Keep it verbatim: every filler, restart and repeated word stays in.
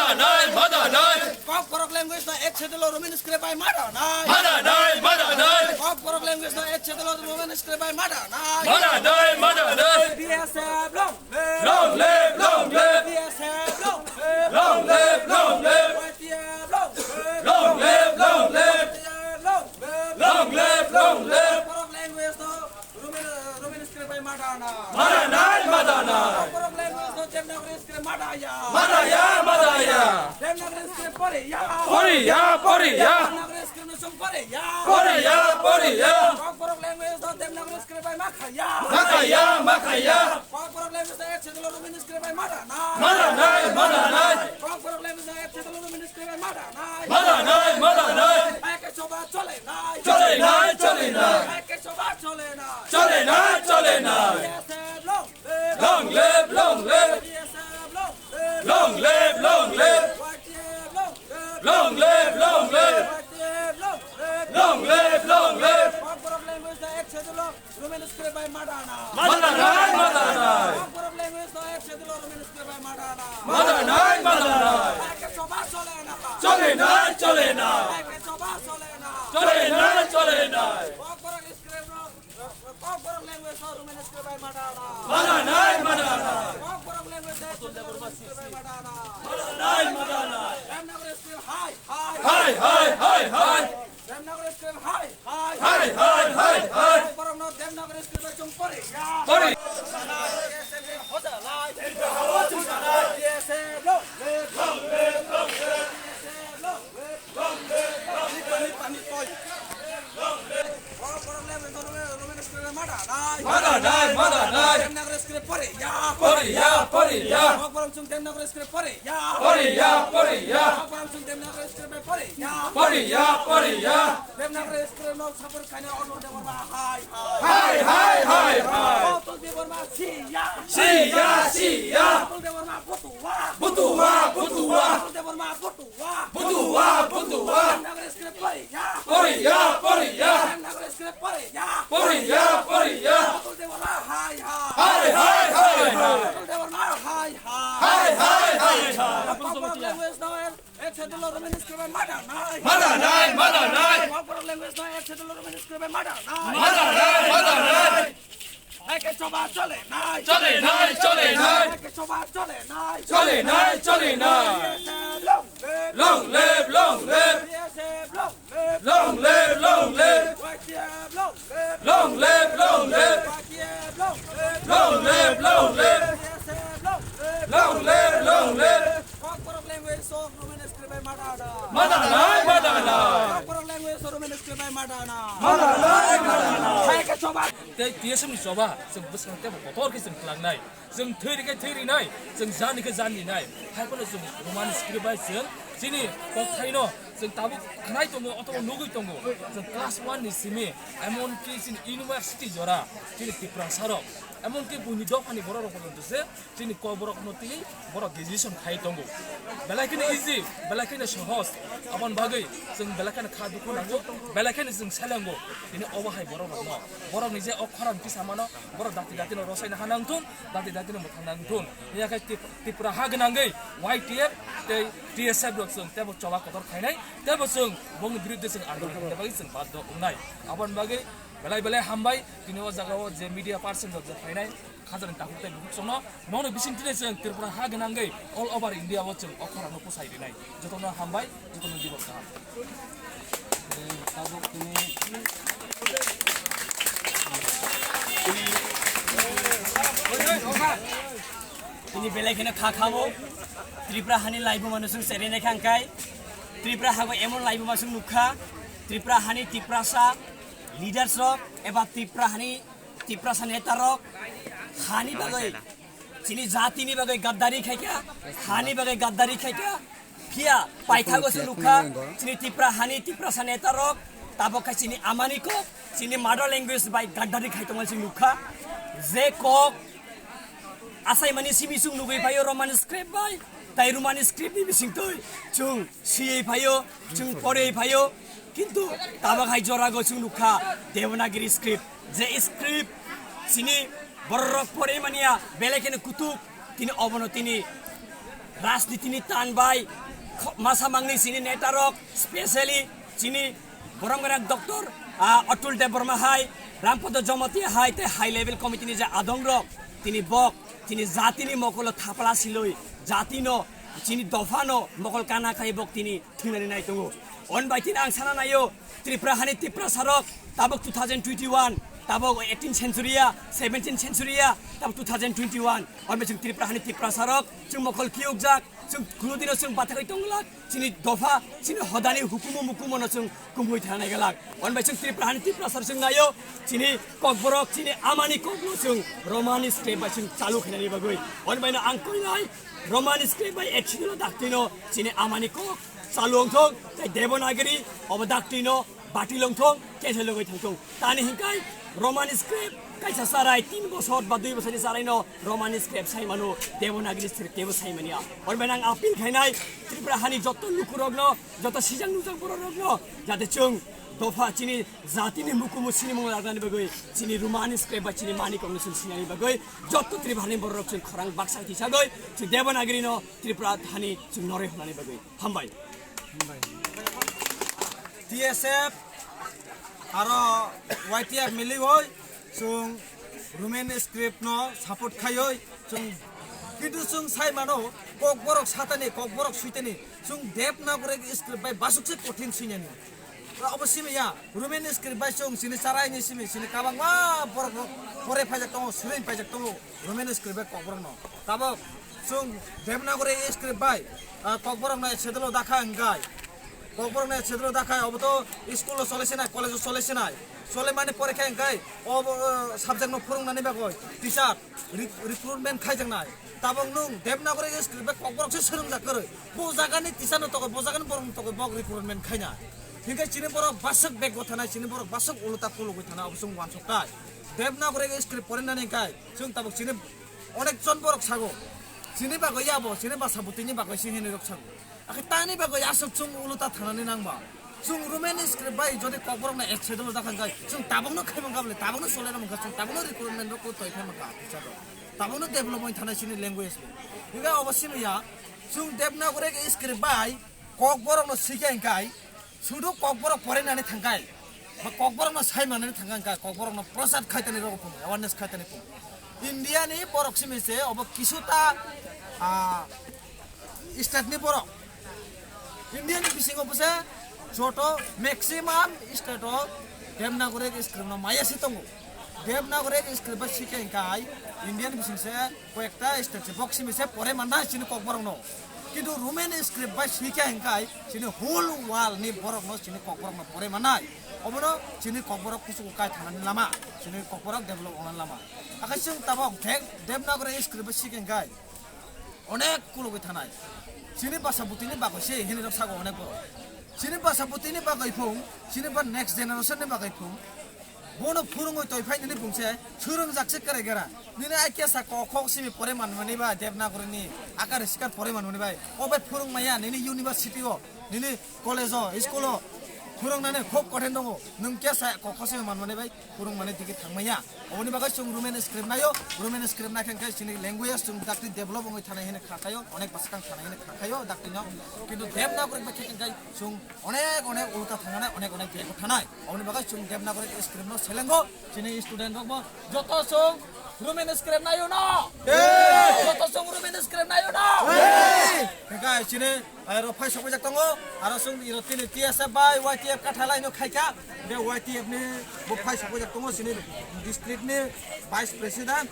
Madanai, madanai. Kokborok language no eighth schedule Roman script bai madanai. Madanai, madanai. Kokborok language no eighth schedule Roman script bai madanai. Madanai, madanai. B S F long live. Long live, long live. B S F long live. Long live, long live. Y T F long live. Long live, long live. Y T F long live. Long live, long live. Kokborok language no Roman, Roman script bai madanai. Madanai, madanai. Kokborok language no Devanagari script madaya. Madaya, madaya. Devanagari script poriya. Poriya, poriya. Devanagari script no song poriya. Poriya, poriya. Kokborok language no Devanagari script bai makhaya. Makhaya, makhaya. Kokborok language no eighth schedule Roman script bai madanai. Madanai, madanai. Kokborok language no eighth schedule Roman script bai madanai. Madanai, madanai. Eke soba chole nai. Chole nai, chole nai. Eke soba chole nai. Chole nai, chole nai. B S F long live. Long live, long live. B S F long live. Long live, long live. Y T F long live. Long live, long live. Y T F long live. Long live, long live. Kokborok language no eighth schedule Roman script bai madanai. Madanai, madanai. Kokborok language no eighth schedule Roman script bai madanai. Madanai, madanai. Eke soba chole nai. Chole nai, chole nai. Eke soba chole nai. Chole nai, chole nai. Kokborok script no Kokborok language no Roman script bai madanai. Madanai, madanai. Kokborok language no Roman script bai madanai. Madanai, madanai. Devanagari script hai, hai. Hai, hai, hai, hai. Devanagari script hai, hai. Hai, hai, hai, hai. Kokborok no Devanagari script bai chong poriya. Pori. Hoja lai. Yes, no. Yes, no. Yes, no. Madanai, madanai. Devanagari script poriya. Poriya, poriya. Kokborok chwng Devanagari script poriya. Poriya, poriya. Kokborok chwng Devanagari script poriya. Poriya, poriya. Devanagari script no support khaina Atul Debbarma hai, hai. Hai, hai, hai, hai. Atul Debbarma siya. Siya, siya. Atul Debbarma butua. Butua, butua. Atul Debbarma butua. Butua, butua. Devanagari script poriya. Poriya, poriya. Devanagari script poriya. Poriya, poriya. Atul Debbarma hai, hai. Hai, hai, hai, hai. Atul Debbarma hai, hai. Hai, hai, hai, hai. Kokborok language no eighth schedule Roman script bai madanai. Madanai, madanai. Kokborok language no eighth schedule Roman script bai madanai. Madanai, madanai. Eke soba chole nai. Chole nai, chole nai. Eke soba chole nai. Chole nai, chole nai. B S F long live. Long live, long live. B S F long live. Long live, long live. Y T F long live. Long live, long live. Y T F long live. Long live, long live. B S F long live. Long live, long live. Kokborok language no Roman script bai madanai. Madanai, madanai. Kokborok language no Roman script bai madanai. Madanai, madanai. Hai ke choba. Tei T S F ni choba, chwng bwskang tebo kotor khe chwng twlangnai. Chwng thwi rikhe thwi rinai, chwng jan rikhe jan rinai. Hai phano chwng Roman script bai chwng chini kokthaino chwng tabuk khnai tongo, otobo nugwi tongo. Chwng class one ni simi, emon ki chini university jora, chini Tiprasa rok, emon ki buini dophani borok rok porjonto se, chini kok borok no twi borok graduation khai tongo. Belai kheno easy, belai kheno sohoj. Aboni bagwi chwng belai kheno kha dukhu nango, belai kheno chwng selengo. Tini obo hai borok rokno, borok ni je o khorang kisa mano, borok dati dati no rosai na hanang thun, dati dati no mwthang nang thun. Hiya khai Tip-, Tipra ha gwnangwi Y T F tei T S F rok chwng tebo choba kotor khainai, tebo chwng bongni birudde chwng andolon khaina bagwi chwng baddo wngnai. Aboni bagwi belai belai hambai, tini o jaga o je media person rok je phainai, Khajani takhuk tei bukhuk songno, nono bising tini chwng Tripura ha gwnangwi all over India o chwng o khorang no kwsai rinai. Jotono hambai, jotono dibor kaham. Tabuk tini tini belai kheno kha khamo Tripura hani laibuma no chwng serene khangkai. Tripura hago emon laibuma chwng nukha. Tripura hani Tiprasa leaders rok eba Tripura hani Tiprasa neta rok hani bagwi, chini jatini bagwi gaddari khaikha, hani bagwi gaddari khaikha. Phiya paithago se nukha, chini Tipra hani Tiprasa neta rok, tabok khe chini amani kok, chini mother language bai gaddari khai tongma se nukha. Je kok asaimani simi chwng nugwi phaio Roman script bai, tai Roman script ni bisingtwi chwng siyei phaio, chwng porei phaio, kintu tabok hai jorago chwng nukha Devanagiri script, je script chini borok porei mania belai kheno kutuk, tini obono tini rajnitini tan bai kho-, masa mangni chini netarok, specially chini borom gwnang doctor, ah, Atul Debbarma hai, Rampada Jamatia hai, tei high level committee ni je adongrok, tini bok, chini jatini mokolo thapla siloi, jatino, chini dophano mokol kana khai bok tini thwinani nai tongo. On bai tini ang sana naio, Tripura hani Tiprasa rok, tabok two thousand twenty-one, tabok eighteen century ya, seventeen century ya, tabok two thousand twenty-one. On bai chwng Tripura hani Tiprasa rok, chwng mokol kiyuk jak, chwng kunudino chwng bathagwi tongglak, chini dopha, chini hodani hukumu mukumono chwng kumui thana naigalak. On bai chwng Tripura hani Tiprasa rok chwng naio, chini kokborok, chini amani kokno chwng Roman script bai chwng chalu khainani bagwi. On baino ang koinai, Roman script bai etchidilo daktino chini amani kok chalu wngthok, tei Devanagiri obo daktino bati longthok, kesa logoi thangthok. Tani hinkai Roman script kaisa sarai tin bosor ba dui bosor ni sarai no Roman script sai mano, Devanagiri script tebo sai mania. On bai ang appeal khainai Tripura hani joto lukurokno, joto sijak nujak bororokno, jate chwng dopha chini jatini mukumu sinimung lagnani bagwi, chini Roman script ba chini mani kongno chwng sinani bagwi, joto Tripura hani bororok chwng khorang baksa tisagwi, chwng Devanagiri no Tripura hani chwng noroi hwnani bagwi. Hambai. T S F aro Y T F miliwi chwng Roman script no support khaiwi chwng, kintu chwng sai mano kokborok satani, kokborok suitani chwng Devanagari script bai basuk se kothin suinani. Obo simi ya, Roman script bai chwng chini charai ni simi chini kabangma borok rok pore paijak tongo, suri paijak tongo Roman script bai kokborok no. Tabok chwng Devanagari script bai, ah, kokborok no etsedelo dakha hingkai. Kokborok no etsedelo dakha, obo to school o chole sinai, college o chole sinai. Chole mani pore khe hingkai obo, ah, subject no phurung nani bagwi teacher re-, recruitment khaijaknai. Tabok nwng Devanagari script bai kokborok se swrwngjak kwrwi. Bo jaga ni teacher no tokoi, bo jaga ni borok no tokoi bok recruitment khaina. Hingke chini borok baswk bego thanai, chini borok baswk ulo ta kulugwi thanai, obo chwng wansuk tai. Devanagari script porinani hingkai chwng tabok chini onek jon borok sago. Chini bagwi ya bo, chini basa bwtwi ni bagwi se hinwi rok sago. Akhe tani bagwi aswk chwng ulo ta thanani nangba. Chwng Roman script bai jodi kokborok no etsedelo dakha hingkai, chwng tabok no khaimang kha bole, tabok no solai mangkha, chwng tabok no recruitment rok ko toi khaimang kha teacher rok. Tabok no develop oi thanai chini language bo. Hingke obo simi ya, chwng Devanagari script bai kokborok no sikha hingkai, sudu kokborok porinani thangkai, ba kokborok no sai manani thangkai, kokborok no prochar khaitani rok phung, awareness khaitani phung. India ni borok simi se obo kisuta, ah, state ni borok. India ni bisingo bwsa joto maximum state o Devanagari script no maya si tongo. Devanagari script ba sikha hingkai India ni bising se koyekta state se bok simi se pore manna chini kokborok no. Kintu Roman script bai sikha hingkai chini whole world ni borok no chini kokborok no pore manai. Obono chini kokborok kuchugo kai thanani lama, chini kokborok develop wngnani lama. Akai chwng tabok Dev-, Devanagari script bai sikha hingkai onek kulugwi thanai. Chini basa bwtwini bagwi se hinwi rok sago onek borok. Chini basa bwtwini bagwi phung, chini ba next generation ni bagwi phung. Bono phurungwi toi phai nini bungse swrwngjak se kwrwi gera. Nini ai kesa kok khok simi pore manmani bai Devanagari ni akar sikar pore manmani bai. O bai phurung maya nini university o, nini college o, school o phurung nani khok kothen tongo. Nwng kesa kok khok simi manmani bai phurung mani digi thang maya. Oboni bagwi chwng Roman script naio, Roman script naikhe hwnkhe chini language chwng dakti develop wngwi thanai hinwi kha khaio, onek bwskang thanai hinwi kha khaio dakti no. Kintu Devanagari bai khe hwnkhe chwng onek onek ulta thangnai, onek onek bego thanai. Oboni bagwi chwng Devanagari script no selengo, chini student rok bo joto chwng Roman script naio no? Joto chwng Roman script naio no? Hwnkhe chini, eh, rok phai sokjak tongo, aro chwng iro tini T S F bai Y T F kathalaino khaikha, be Y T F ni bo phai sokjak tongo, chini district ni vice president,